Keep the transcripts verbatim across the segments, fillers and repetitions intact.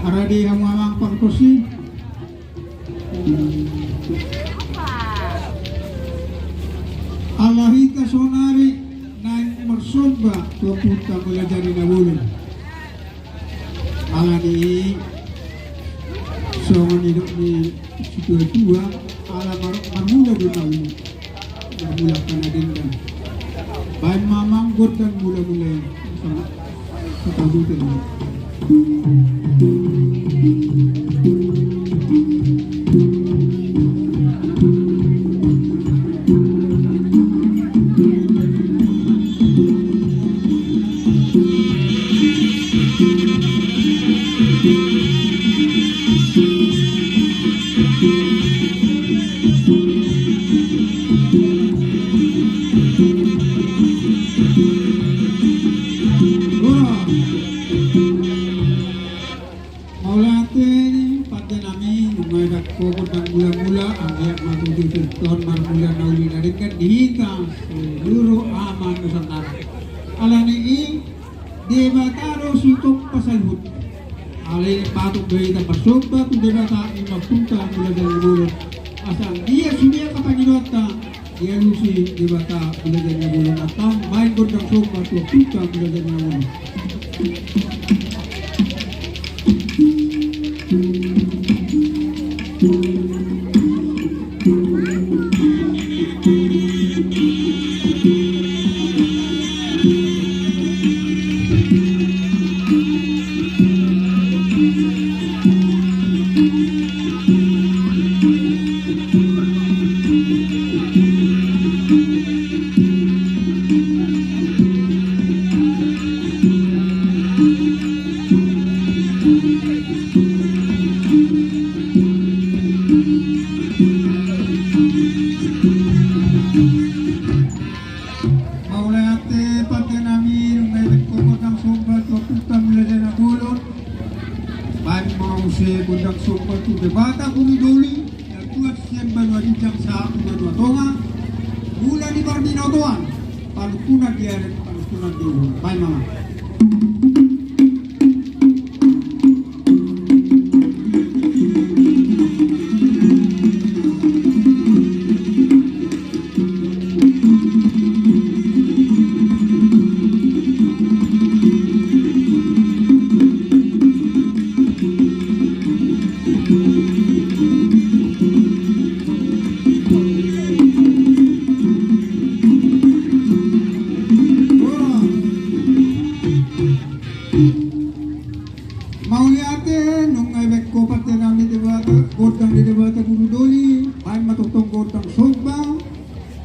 Harade hamu amang pargonsi. Ala hita sonari naeng marsomba tu Ompunta Mulajadi Na Bolon. Alani i songon nidok ni situatua, ala mar-, marmula do na uli, marmula angka na denggan. Baen ma amang gondang mulamula i. Satabutan. Mauliate, pande nami, nunga didok gondang mulamula, anggiat ma tutu tonton marmula na uli na denggan di hita seluruh ama Nusantara. Alani i, Debata do sitompa saluhut. Alai patut do hita marsomba tu Debata i ma Ompunta Mulajadi Na Bolon. Asa anggiat sude angka pangidoanta dialusi Debata Mulajadi Na Bolon. Antong baen gondang somba tu Ompunta Mulajadi Na Bolon. Mauliate pande nami, nunga didok gondang somba tu Ompunta Mulajadi Na Bolon. Baen ma muse gondang somba tu Debata Guru Doli, na tuat sian banua ginjang sahat tu banua tonga. Mula ni parbinotoan, panungkunan di adat, panungkunan di uhum. Baen ma amang. Mauliate, nunga dibaen pande nami Debata, gondang ni Debata Guru Doli, baen ma tongtong gondang somba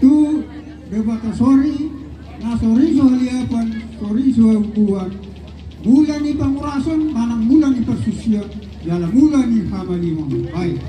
tu Debata Sori, na sori so haliapan, sori so haumbuan, mula ni pangurason manang mula ni parsusian, jala mula ni hamalimon. Baen.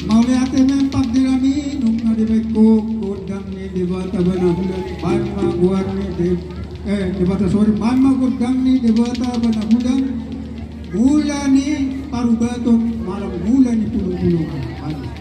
Mauliate ma pande nami, nunga dibaen gondang ni Debata Banabulan, baen ma goar ni De-, eh, Debata, sori, baen ma gondang ni Debata Banabulan, mula ni parubaton manang mula ni pulungpulungan. Baen.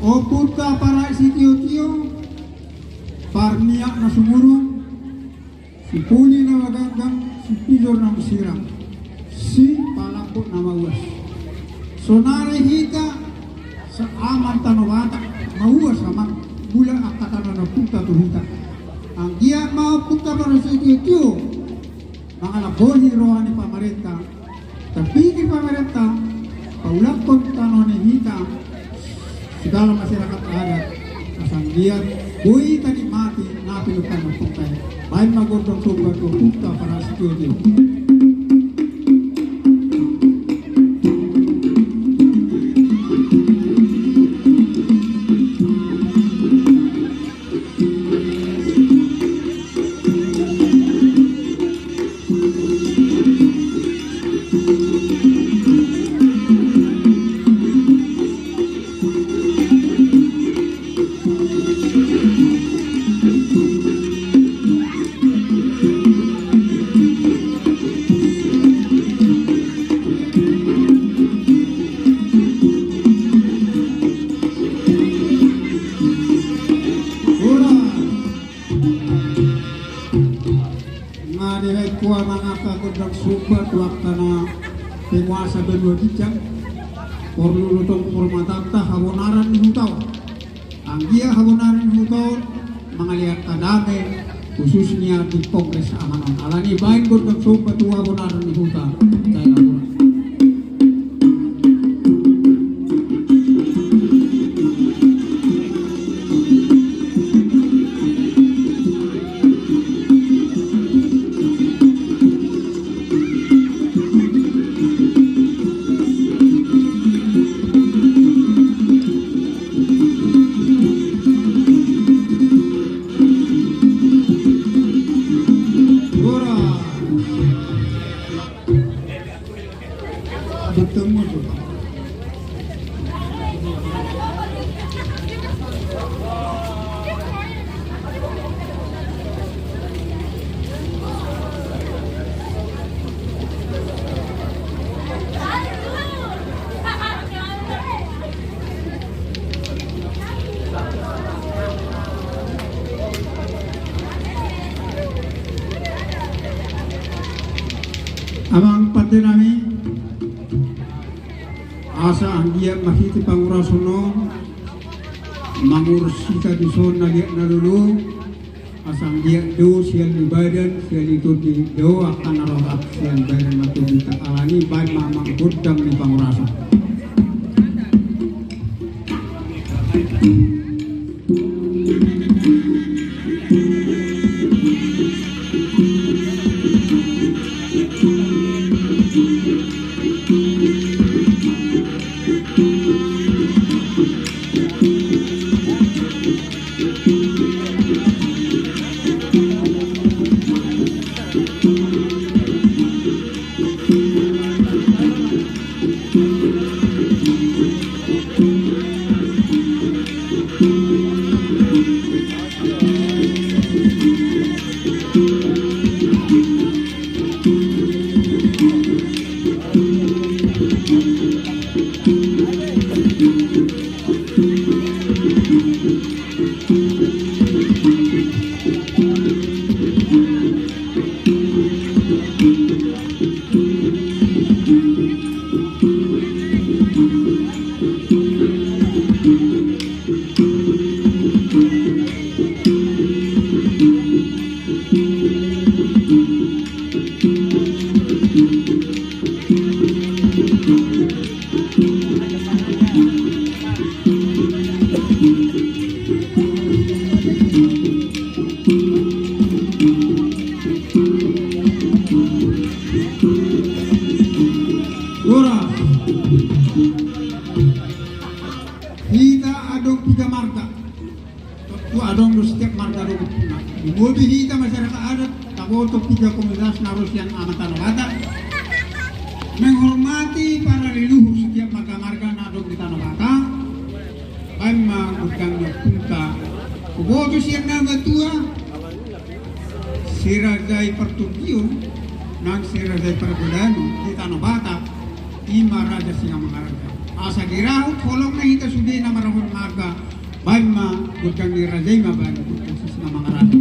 Ompunta parasitikotio, parmiak na sumurung, sipuli na maganggang, sipijor na marsirang, sipalambok na mauas. Sonari hita se-Aman Tano Batak mauas, Amang, mula angka tano ni ompunta tu hita. Anggiat ma Ompunta parasitikotio mangalangkohi roha ni pamarenta, tampingi pamarenta, Ulakkon tano ni hita, segala masyarakat adat, asa anggiat boi tanikmati na pinungka ni ompunta i. Baen ma gondang somba tu ompunta parasitu i. Nga dibaen ho amang angka gondang somba tu angka na penguasa banua ginjang, porlu do tong pormatanta habonaran ni huta on. Anggiat habonaran ni huta on mangalean angka dame, khususnya di kongres amangan. Alani baen gondang somba tu habonaran ni huta. Ora. Bertemu tu. Amang pande nami, asa anggiat marhite pangurason on mangurus hita dison na liat na lolo, asa anggiat do sian ni badan, sian ni tondi do angka na rorap sian badan na tondi, alani baen ma amang gondang ni pangurason. Ora. Hita adong piga marga. Tontu adong do setiap marga do. Lumobi hita masyarakat adat, taboto piga komunitas na ro sian Tano Batak. Menghormati para leluhur setiap marga-marga na adong di Tano Batak. Baen ma gondang ni ompunta. Huboto sian na matua. Si Raja i Partondion, nang si Raja i Pargodang di Tano Batak, i ma Raja Singamangaraja. Asa dirahut holong na hita sude na marahut marga, baen ma gondang ni raja i ma baen gondang si Singamangaraja.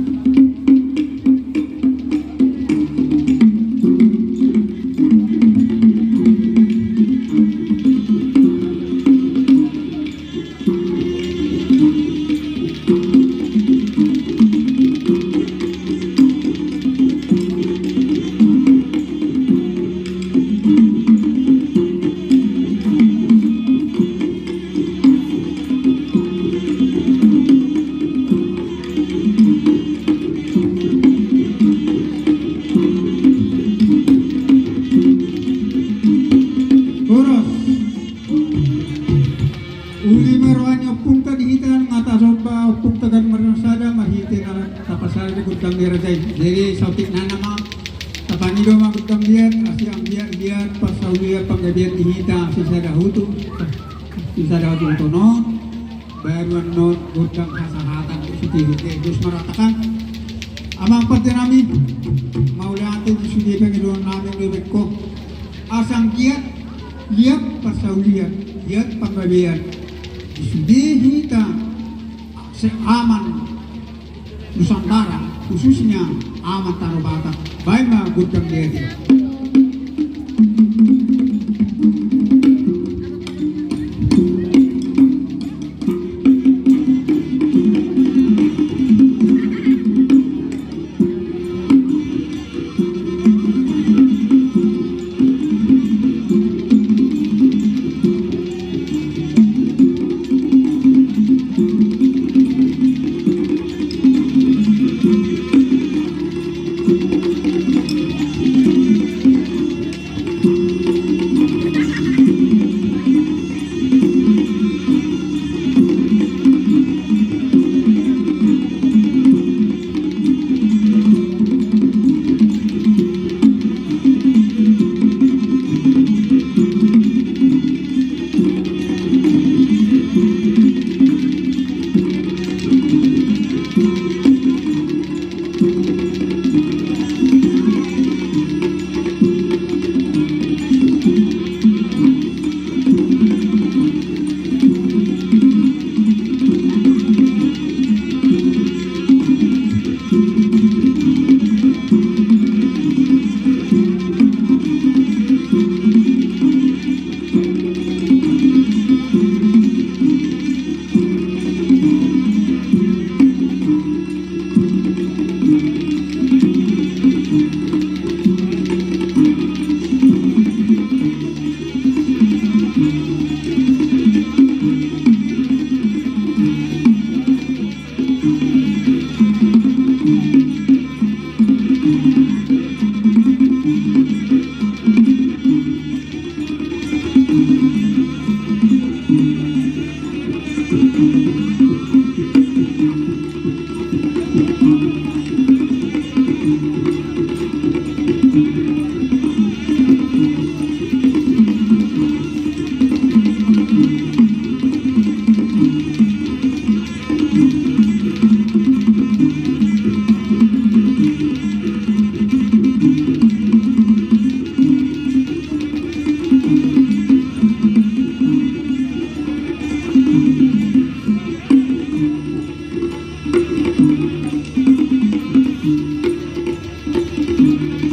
Gondang ni raja i. Jadi saotik nai nama tapangido ma gondang liat, asi anggiat liat parsaulian panggabean di hita sisada hutu, sisada hutu tonon. Baru annon gondang hasahatan di sude. Oke, dos ma rohanta. Amang pande nami, mauliate di sude pangidoan nami di bengko. Asi anggiat liat parsaulian, liat panggabean di sude hita se-Aman Nusantara, khususnya Aman Tano Batak. Baen ma gondang liat i.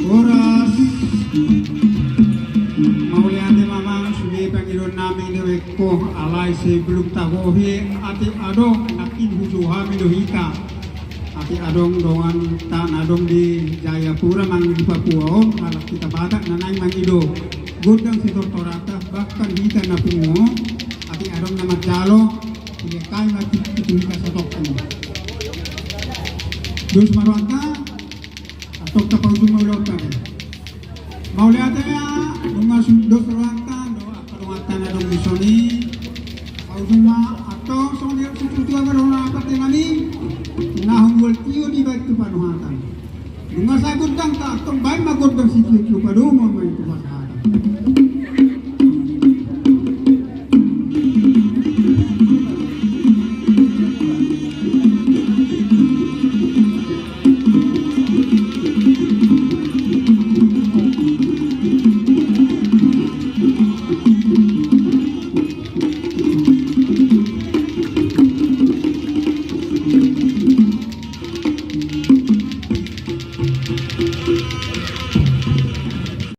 Horas. Mauliate ma amang, sude pangidoan nami di bengko, alai sebelum tagohi, atik adong nangkin hujou hami do hita. Atik adong donganta na adong di Jayapura manang di Papua on, halak hita Batak na naeng mangido gondang sitortoranta, bahkan hita na pungu, atik adong na manjalo, dilehon hami ma tu hita satongkin. Dos ma rohanta, antong tapaujung ma ulaonta. Mauliate ma, nunga su-, dos rohanta, do, angka donganta na adong dison i. Paujung ma, antong songon na situa-tua ma dohonon ni pande nami, na humual tio dibaen tu panuhatan. Nunga sae gondangta, antong baen ma gondang sitio-tio padomuan ma i tu pasahaton.